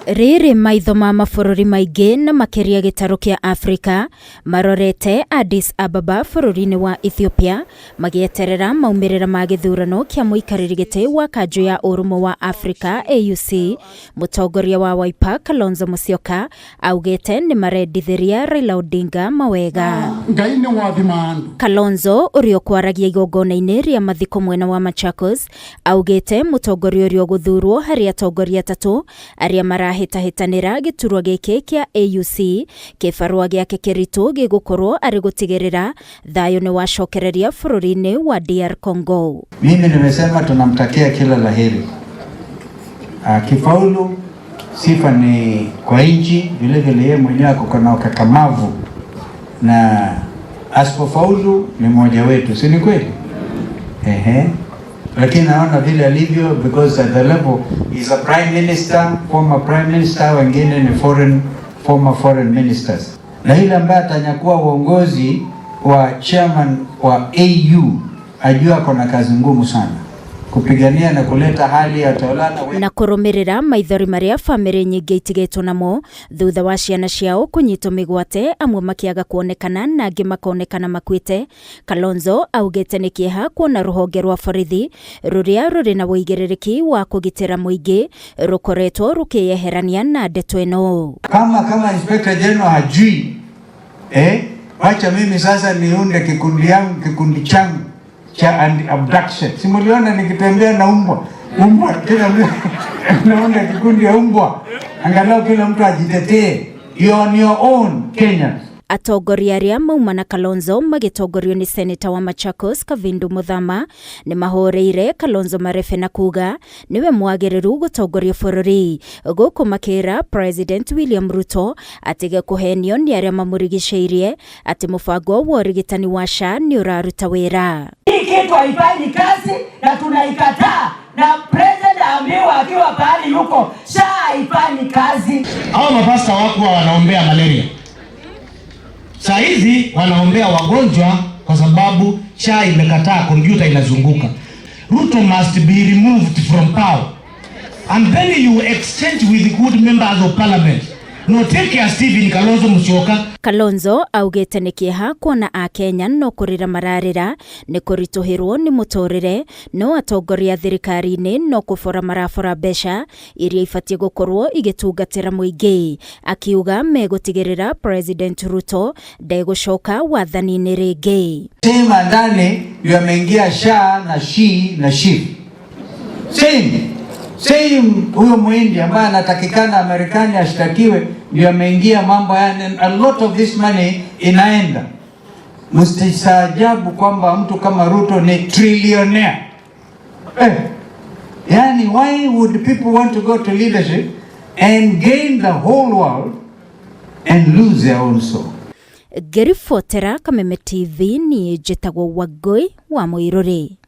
Rĩrĩ maitho ma mabũrũri maingĩ na makĩria gĩtarũ kĩa Afrika marorete Addis Ababa bũrũri-inĩ wa Ethiopia magĩeterera maumĩrĩra ma gĩthurano kĩa mũikarĩri gĩtĩ wa kanjũ ya ũrũmwe wa Afrika AUC. Mũtongoria wa Wiper Kalonzo Musyoka augĩte nĩ marendithĩria Raila Odinga mawega. Ngai nĩ wathima andũ. Kalonzo ũrĩa ũkwaragia igongona-inĩ rĩa mathiko mwena wa Machakos augĩte mũtongoria ũrĩa ũgũthurwo harĩ atongoria atatũ arĩa marahĩtahĩtanĩra gĩturwa gĩkĩ kĩa AUC kĩbarũa gĩake kĩritũ gĩgũkorwo arĩ gũtigĩrĩra thayũ nĩ wacokereria bũrũri-inĩ wa DR Congo. Mimi nimesema tunamtakia kila laheri. Akifaulu sifa ni kwa nchi, vile vile yeye mwenyewe ako na ukakamavu, na asipofaulu ni mmoja wetu, si ni kweli? Ehe. Lakini naona vile alivyo, because at the level is a prime minister, former prime minister, wengine ni former foreign ministers, na yule ambaye atanyakua uongozi wa chairman wa AU ajua ako na kazi ngumu sana kupigania na kuleta hali ya utawala. Na kũrũmĩrĩra maithori marĩa bamĩrĩ nyingĩ itigĩtwo namo thutha wa ciana ciao kũnyitwo mĩgwate, amwe makĩaga kuonekana na angĩ makonekana makuĩte. Kalonzo augĩte nĩ kĩeha kuona rũhonge rwa borithi rũrĩa rũrĩ na ũigĩrĩrĩki wa kũgitĩra mũingĩ rũkoretwo rũkĩyeherania na ndeto ĩno. Kama Inspector General hajui, wacha mimi sasa niunde kikundi yangu, kikundi changu cha anti-abduction. Si mliona nikitembea na umbwa? Umbwa kila mtu naunda kikundi ya umbwa. Angalau kila mtu ajitetee. You're on your own, Kenyans. Atongoria arĩa mauma na Kalonzo magĩtongorio nĩ seneta wa Machakos Kavindu Muthama nĩ mahũrĩire Kalonzo marebe na kuga nĩwe mwagĩrĩru gũtongoria bũrũri, gũkũ makĩra President William Ruto atige kũhenio nĩ arĩa mamũrigicĩirie atĩ mũbango wa ũrigitani wa SHA nĩ ũraruta wĩra. Hii kitu haifanyi kazi na tunaikataa, na president aambiwa akiwa pahali yuko, SHA haifanyi kazi. Hao mapasta wako wanaombea malaria, saa hizi wanaombea wagonjwa kwa sababu SHA imekataa, kompyuta inazunguka. Ruto must be removed from power and then you exchange with good members of parliament. No, take care, Stephen Kalonzo Musyoka. Kalonzo augĩte nĩ kĩeha kuona akenya no kũrĩra mararĩra nĩ kũritũhĩrwo nĩ mũtũrĩre, no atongoria thirikari-inĩ no kũbora marabora mbeca iria ibatiĩ gũkorwo igĩtungatĩra mũingĩ, akiuga megũtigĩrĩra President Ruto ndegũcoka wathani-inĩ rĩngĩ. Same ndani ndio ameingia SHA na SHI na SHIF. Same. Same huyo muhindi ambaye anatakikana Marekani ashtakiwe ndio ameingia mambo ya, a lot of this money inaenda. Msistaajabu kwamba mtu kama Ruto ni trillionaire. Yani why would people want to go to leadership and gain the whole world and lose their own soul? Ngĩribotera Kameme TV, niĩ njĩtagwo Wangũi wa Mũirũrĩ.